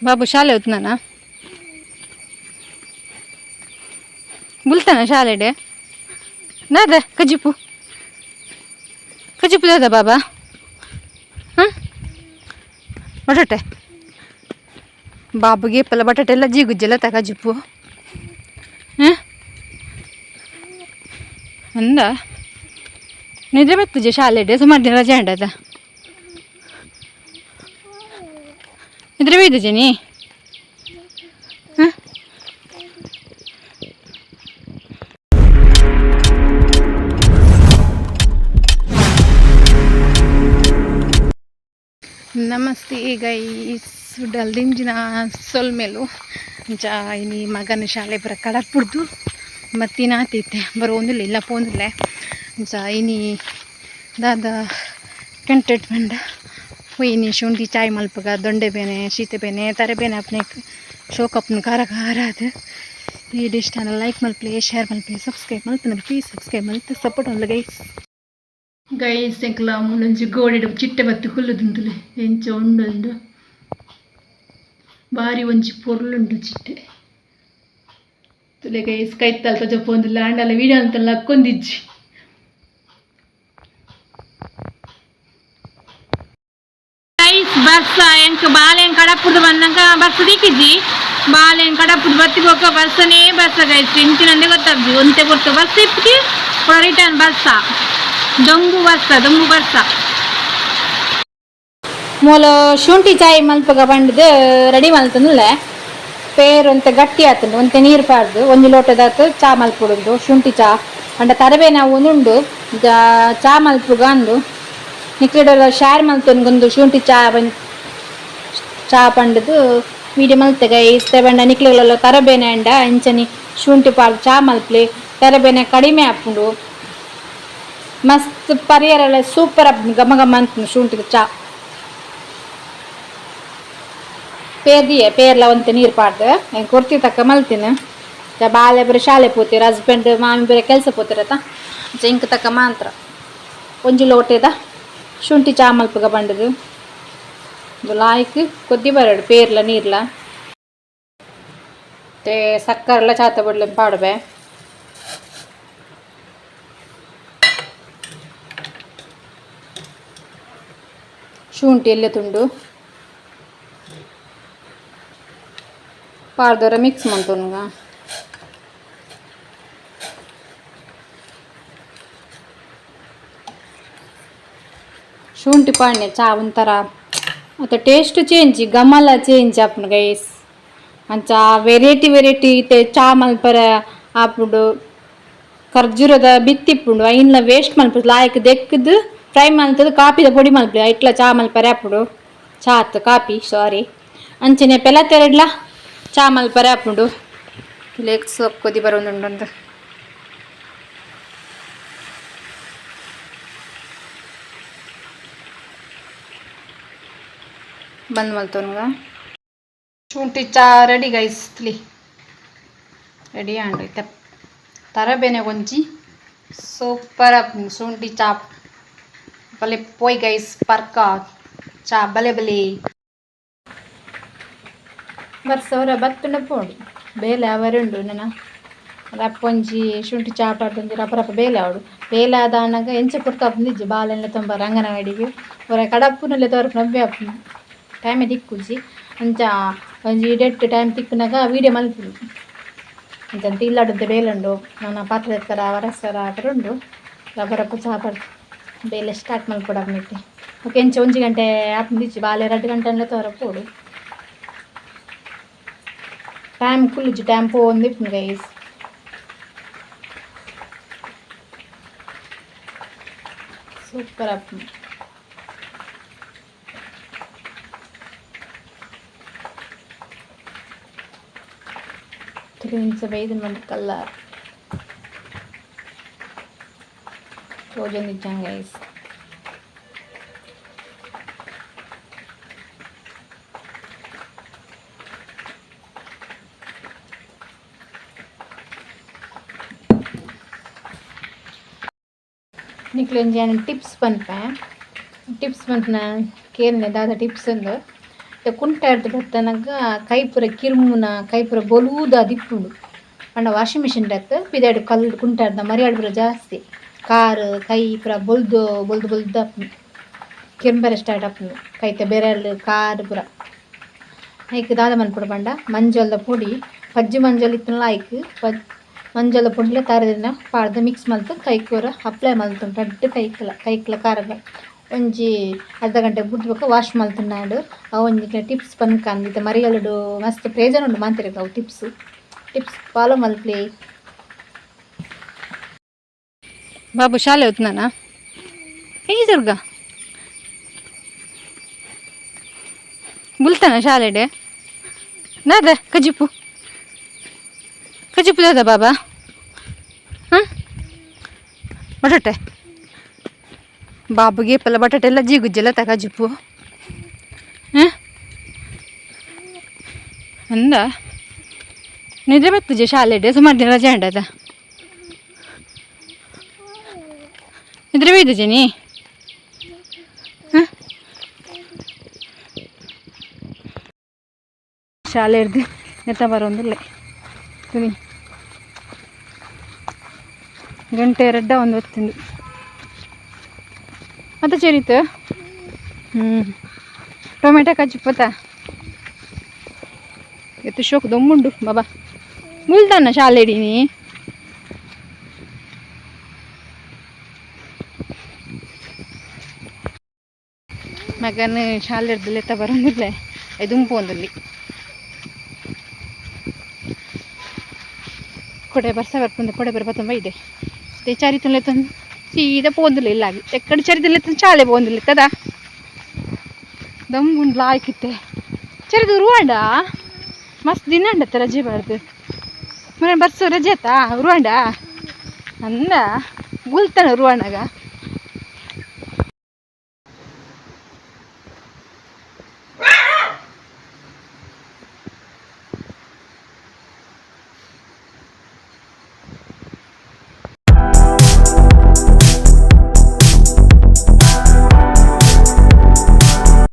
ಬಾಬು ಶಾಲೆ ಹೋತ್ನಾನ ಬುಲ್ತಾನ ಶಾಲೆಡೆ ದಾದ ಕಜಿಪು ಕಜಿಪು ದಾದ ಬಾಬಾ? ಹಾಂ, ಬಟಾಟೆ. ಬಾಬುಗೆ ಪಲ ಬಟಾಟೆ ಎಲ್ಲ ಜೀಗುಜ್ಜಲ್ಲ ತ ಕಜಿಪು. ಹಾಂ, ಅಂದ ನಿದ್ರೆ ಬರ್ತದೆ ಶಾಲೆಡೆ. ಸುಮಾರು ದಿನ ರಜೆ ಉಂಡದ. ನಿದ್ರೆ ಬೈದ ನೀ? ಹಾಂ. ನಮಸ್ತೆ ಗೈಸ್, ದಿಂಜಿನ ಸೊಲ್ಮೆಲು. ಅಂಚ ಇನಿ ಮಗನ ಶಾಲೆ ಪೂರ ಕಡಪುಡ್ದು ಮತ್ತಿನಾತಿತ್ತೆ ಬರೋಂದಿಲ್ಲ, ಇಲ್ಲ ಪೋಂದಿಲ್ಲ. ಅಂಚ ಇನಿ ದಾದ ಕಂಟೆಂಟ್ ಪಂಡ, ಇನಿ ಶುಂಠಿ ಚಾಯ್ ಮಲ್ಪಗ. ದೊಂಡೆ ಬೇನೆ, ಶೀತ ಬೇನೆ, ತರೆ ಬೇನೆ ಆಪುನೆಕ್ ಶೋಕಪ್ಪನು ಖಾರ ಖಾರ ಅದು. ಈ ಡಿಶ್ಟಾನ ಲೈಕ್ ಮಲ್ಪಲೆ, ಶೇರ್ ಮಲ್ಪಲೆ, ಸಬ್ಸ್ಕ್ರೈಬ್ ಮಲ್ಪನ. ಪ್ಲೀಸ್ ಸಬ್ಸ್ಕ್ರೈಬ್ ಮಲ್ತ್ ಸಪೋರ್ಟ್ ಮಲ್ಲೆ ಗೈಸ್. ಗೈಸ್, ಎಂಕ್ಲ ಮೂಲೊಂಜಿ ಗೋಡೆಡ್ ಚಿಟ್ಟೆ ಬತ್ತ್ ಕುಲ್ಲುದುಂತುಲೆ. ಎಂಚ ಉಂಡುಂದು, ಬಾರಿ ಒಂಜಿ ಪೊರ್ಲುಂಡು ಚಿಟ್ಟೆ. ತುಲೆ ಗೈಸ್, ಕೈತಲ್ ತೋಜಪೊಂದುಲ್ಲ, ಆಂಡಲ ವೀಡಿಯೋ ಅಂತ ಲಕ್ಕೊಂದಿಜ್ಜಿ. ಗೈಸ್, ಬರ್ಸ. ಎಂಕ್ ಬಾಲೆನ್ ಕಡಪುಡ್ದು ಬಂದಂಕ ಬರ್ಸ ದಿಕ್ಕಿಜಿ. ಬಾಲೆನ್ ಕಡಪುಡ್ದು ಬತ್ತಿ ಬೊಕ್ಕ ಬರ್ಸನೇ ಬರ್ಸ ಗೈಸ್. ಇಂಚಿನಂದೆ ಗೊತ್ತಾಗ್ಜಿ. ಒಂತೆ ಪೊರ್ತು ಬರ್ಸ ಇಪ್ಪುಜಿ, ಪೂರ ರಿಟರ್ನ್ ಬರ್ಸ. ದೊಂಬು ಬರ್ಸ, ದೊಂಬು ಬರ್ಸ. ಮೂಲು ಶುಂಠಿ ಚಾಯ್ ಮಲ್ಪಗ ಪಂಡ್ದು ರೆಡಿ ಮಲ್ತಂದುಲ್ಲೆ. ಪೇರ್ ಒಂತೆ ಗಟ್ಟಿ ಆತುಂಡು. ಒಂತೆ ನೀರು ಪಾಡ್ದು ಒಂಜಿ ಲೋಟದಾತ್ ಚಾ ಮಲ್ಪೊಡುಂದು. ಶುಂಠಿ ಚಾ ಪಂಡ ತರಬೇನ ಒಂದುಂಡು, ಚಾ ಮಲ್ಪುಗ ಅಂದು ನಿಕ್ಲೆಡ ಶೇರ್ ಮಲ್ತೊನ್ಗೊಂದು. ಶುಂಠಿ ಚಾ ಚಾ ಪಂಡ್ದು ವೀಡಿಯೋ ಮಲ್ತೆ ಗೈಸ್. ಪಂಡ ನಿಕ್ಲೆಗ್ಲ ತರಬೇನೆ ಅಂಡ ಇಂಚನಿ ಶುಂಠಿ ಪಾಡ್ ಚಾ ಮಲ್ಪ್ಲೆ, ತರಬೇನೆ ಕಡಿಮೆ ಆಪುಂಡು. ಮಸ್ತ್ ಪರಿಯರೆಲ್ಲ ಸೂಪರ್ ಆಪುಂಡು. ಘಮ ಘಮ ಅಂತುಂಡು ಶುಂಠಿ ಚಾ. ಪೇರ್ದಿಯೆ ಪೇರ್ಲ ಒಂತೆ ನೀರು ಪಾಡ್ದು ಎಂಕ್ ಕೊರ್ತಿ ತಕ್ಕ ಮಲ್ತಿನ. ಬಾಲೆ ಬರೀ ಶಾಲೆ ಪೋತೀರ, ಹಸ್ಬೆಂಡ್ ಮಾಮಿ ಬೇರೆ ಕೆಲಸ ಪೋತಿರತ್ತ, ಇಂಕ್ ತಕ್ಕ ಮಾತ್ರ ಒಂಜಿ ಲೋಟೆದ ಶುಂಠಿ ಚಾ ಮಲ್ಪುಗ ಪಂಡುದು. ಲಾಯ್ಕ್ ಕೊದ್ದಿ ಬರಡು ಪೇರ್ಲ ನೀರ್ಲ. ಮತ್ತೆ ಸಕ್ಕರೆಲ್ಲ ಚಾತ ಬಡ್ಲೆ ಪಾಡ್ಬೆ. ಶುಂಠಿ ಎಲ್ಲ ತುಂಡು ಪಾಡ್ದೊರ ಮಿಕ್ಸ್ ಮಲ್ತೊನ್ಗ. ಶುಂಠಿ ಪಾಡ್ನೆ ಚಾ ಒಂಥರ ಮತ್ತು ಟೇಸ್ಟ್ ಚೇಂಜ್, ಗಮಲ ಚೇಂಜ್ ಆಪುಂಡು ಗೈಸ್. ಅಂಚ ವೆರೈಟಿ ವೆರೈಟಿ ಇತ್ತೆ ಚಾ ಮಲ್ಪರೆ ಆಪುಂಡು. ಖರ್ಜೂರದ ಬಿತ್ತಿಪ್ಪುಂಡು, ಐನ್ಲ ವೇಸ್ಟ್ ಮಲ್ಪುದು. ಲಾಯ್ಕ್ ದೆಕ್ಕ್ದ್ ಫ್ರೈ ಮಲ್ತದು ಕಾಪಿದ ಪೊಡಿ ಮಲ್ಪುಡು. ಐಟ್ಲ ಚಾ ಮಲ್ಪರೆ ಆಪುಂಡು. ಚಾ ಅತ್ತ್, ಕಾಪಿ, ಸಾರಿ. ಅಂಚನೆ ಪೆಲತೆರೆಡ್ಲ ಚಾ ಮಲ್ಪರೆ ಆಪುಂಡು. ಲೇಕ್ ಸೋಪ್ ಕೊದಿ ಬರೋದುಂಡು. ಬಂದ್ ಮಲ್ತೊನ್ಗ. ಶುಂಠಿ ಚಾ ರೆಡಿ ಗೈಸ್. ಲಿ ರೆಡಿ ಆಂಡ್. ಇತ್ತೆ ತರಬೇನೆ ಒಂಜಿ ಸೂಪರ್ ಶುಂಠಿ ಚಾ. ಬಲೆ ಪೋಯ್ ಗೈಸ್, ಪರ್ಕ ಚಾ ಬಲೆ ಬಲೆ. ಬರ್ಸವರ ಬತ್ತುಂಡ ಪೋಡು, ಬೇಲೆ ಅವರುಂಡು ನನ. ರಪ್ಪೊಂಜಿ ಶುಂಠಿ ಚಾ ಪಾಡ್ದೊಂಜಿ ರಪ್ಪ ರಪ್ಪ ಬೇಲೆ ಆವಡು. ಬೇಲೆ ಆದಾನಗ ಎಂಚ ಪೊರ್ತು ಆಪುಂದಿಜ್ಜಿ. ಬಾಲೆನ್ಲ ತೊಂಬಾರ ಅಂಗನವಾಡಿಗ್ ಒರ ಕಡಪುನಲೆ ತೋರ್ಪುನ ಅವ್ವೆ ಆಪುಂಡು. ಟೈಮೇ ತಿಕ್ಕುಜಿ. ಅಂಚ ಒಂಜಿ ಇಡೆಟ್ ಟೈಮ್ ತಿಕ್ಕುನಗ ವೀಡಿಯೋ ಮಲ್ಪುನು. ಅಂಚ ಇಲ್ಲಡುಂತೆ ಬೇಲೆ ಉಂಡು ನನ. ಪಾತ್ರೆ ಎತ್ತರ ವರಸರ ಪೂರ ಉಂಡು. ರಪ್ಪ ರಪ್ಪ ಚಾ ಪರ್ ಬೇಲೆ ಸ್ಟಾರ್ಟ್ ಮಲ್ಪೊಡು. ಬೊಕ ಎಂಚ ಒಂಜಿ ಗಂಟೆ ಆಪುಂದಿಜ್ಜಿ. ಬಾಲೆ 2 ಗಂಟೆ ತೋರ ಪೋಡು. ಟೈಮ್ ಕುಲ್ಲುಜಿ, ಟೈಮ್ ಪೋವೊಂದಿಪ್ಪುಂಡು ಗೈಸ್. ಸೂಪರ್ ಆಪುಂಡು. ಇಂಚ ಬೈದಿನ ಮಂತ್ ಕಲ್ಲಾರ್ ತೋಜೊಂದಿಜ್ಜಂಡ್ ಗೈಸ್. ನಿಕ್ಲ್ ಒಂಜಿ ಯಾನ್ ಟಿಪ್ಸ್ ಪನ್ಪೆ. ಟಿಪ್ಸ್ ಪನ್ಪುನ ಕೇನ್ಲೆ, ದಾದ ಟಿಪ್ಸ್ ಇಂದ್. ಕುಂಟೆರ್ದ್ ಬತ್ತನಗ ಕೈ ಪೂರ ಕಿರ್ಮುನ ಕೈ ಪೂರ ಬೊಲೂದ ದಿಪ್ಪುಂಡು ಪಂಡ ವಾಷಿಂಗ್ ಮಿಷಿನ್ ಅತ್ತ್ ಪಿದಾಯ್ಡ್ ಕಲ್ಲ್ ಕುಂಟೆರ್ದ ಮರಿಯಾಲ್ ಪೂರ ಜಾಸ್ತಿ ಕಾರ್ ಕೈ ಪೂರ ಬೊಲ್ದು ಬೊಲ್ದು ಬೊಲ್ದು ಆಪುಂಡು ಕಿರ್ಂಬೆರೆ ಸ್ಟಾರ್ಟ್ ಆಪುಂಡು ಕೈತ ಬೆರಲ್ ಕಾರ್ ಪೂರ. ಐಕ್ ದಾದ ಮನ್ಪೊಡು ಪಂಡ ಮಂಜೊಲ್ದ ಪೊಡಿ ಪಜ್ಜಿ ಮಂಜೊಲ್ ಇತ್ತುಂಡಲ ಐಕ್ ಮಂಜೊಲ್ದ ಪೊಡಿಲ ತಾರದಿನ ಪಾಡ್ದ್ ಮಿಕ್ಸ್ ಮಲ್ತ್ ಕೈಕ್ ಪೂರ ಅಪ್ಲೈ ಮಲ್ತುಂಡು ರಡ್ಡ್ ಕೈಕ್ಲ ಕೈಕ್ಲ ಕಾರುಗ್ಲ ಒಂಜಿ ಅರ್ಧ ಗಂಟೆ ಬುಡ್ದು ಬೊಕ ವಾಶ್ ಮಲ್ತುಂಡಾಂಡ್ ಅವು ಒಂಜಿ ಟಿಪ್ಸ್ ಪನ್ಕ ಇತ್ತೆ ಮರಿಯಲಡ್ ಮಸ್ತ್ ಪ್ರಯೋಜನ ಉಂಡು ಮಾಂತೆರೆಗ್ ಅವು tips tips follow ಮಲ್ಪುಲೆ. ಬಾಬು ಶಾಲೆ ಹೋತ್ನಾನ ಎಂಚ ದುರ್ಗಾ ಬುಲ್ತಾನ ಶಾಲೆಡೆ ದಾದ ಕಜಿಪು ಕಜಿಪು ದಾದ ಬಾಬಾ ಹಾಂ ಬಟಾಟೆ ಬಾಬುಗೆ ಪಲ್ಲ ಬಟಾಟೆ ಎಲ್ಲ ಜೀಗುಜ್ಜೆಲ್ಲ ತ ಕಜಿಪು ಹಾಂ ಅಂದ ನಿದ್ರೆ ಬರ್ತದೆ ಶಾಲೆಡೆ ಸುಮಾರು ದಿನ ರಜೆ ಉಂಡದ ನಿದ್ರೆ ಬೈದಜೆ ನೀ ಹಾಂ ಶಾಲೆ ಹಿಡ್ದು ನೆತ್ತ ಬರೋಂದಿಲ್ಲ ತುನಿ ಗಂಟೆ ರಡ್ಡ ಒಂದು ಹೊತ್ತಿಂದು ಮತ್ತೆ ಚರಿತು ಹ್ಞೂ ಟೊಮೆಟೊ ಕಜ್ಜಿಪ್ಪತ್ತ ಎತ್ತು ಶೋಕ್ ದೊಮ್ಮುಂಡು ಬಾಬಾ ಮುಲ್ತಾನ ಶಾಲೆ ಹಿಡೀನಿ ಮಗನ ಶಾಲೆ ಹಿಡ್ದು ಎತ್ತ ಬರೋಂದಿಲ್ಲ ದುಂಪು ಒಂದಲ್ಲಿ ಕೊಡೆ ಬರ್ಸ ಬರ್ಪುಂದು ಕೊಡೆ ಬರ್ಪ ತುಂಬ ಇದೆ ಚರಿತುಂಡ್ಲೆ ತಂದು ಸೀದಾ ಪೋಂದಿಲ್ಲ ಇಲ್ಲ ಎಕ್ಕಡೆ ಚರಿತುಂಡ್ಲೆ ತಂದು ಶಾಲೆ ಪೋಂದಿಲ್ಲ ತದ ದಮ್ಮುಂಡು ಲಾಯ್ಕಿತ್ತೆ ಚರಿದು ರುವಾಂಡ ಮಸ್ತ್ ದಿನ ಅಂಡತ್ತ ರಜೆ ಬಾರ್ದು ಮೊನ್ನೆ ಬರ್ಸು ರಜೆ ಆತಾ ರುವಾಂಡ ಅಂದ ಬುಲ್ತಾನ ರುವಾಂಡಾಗ.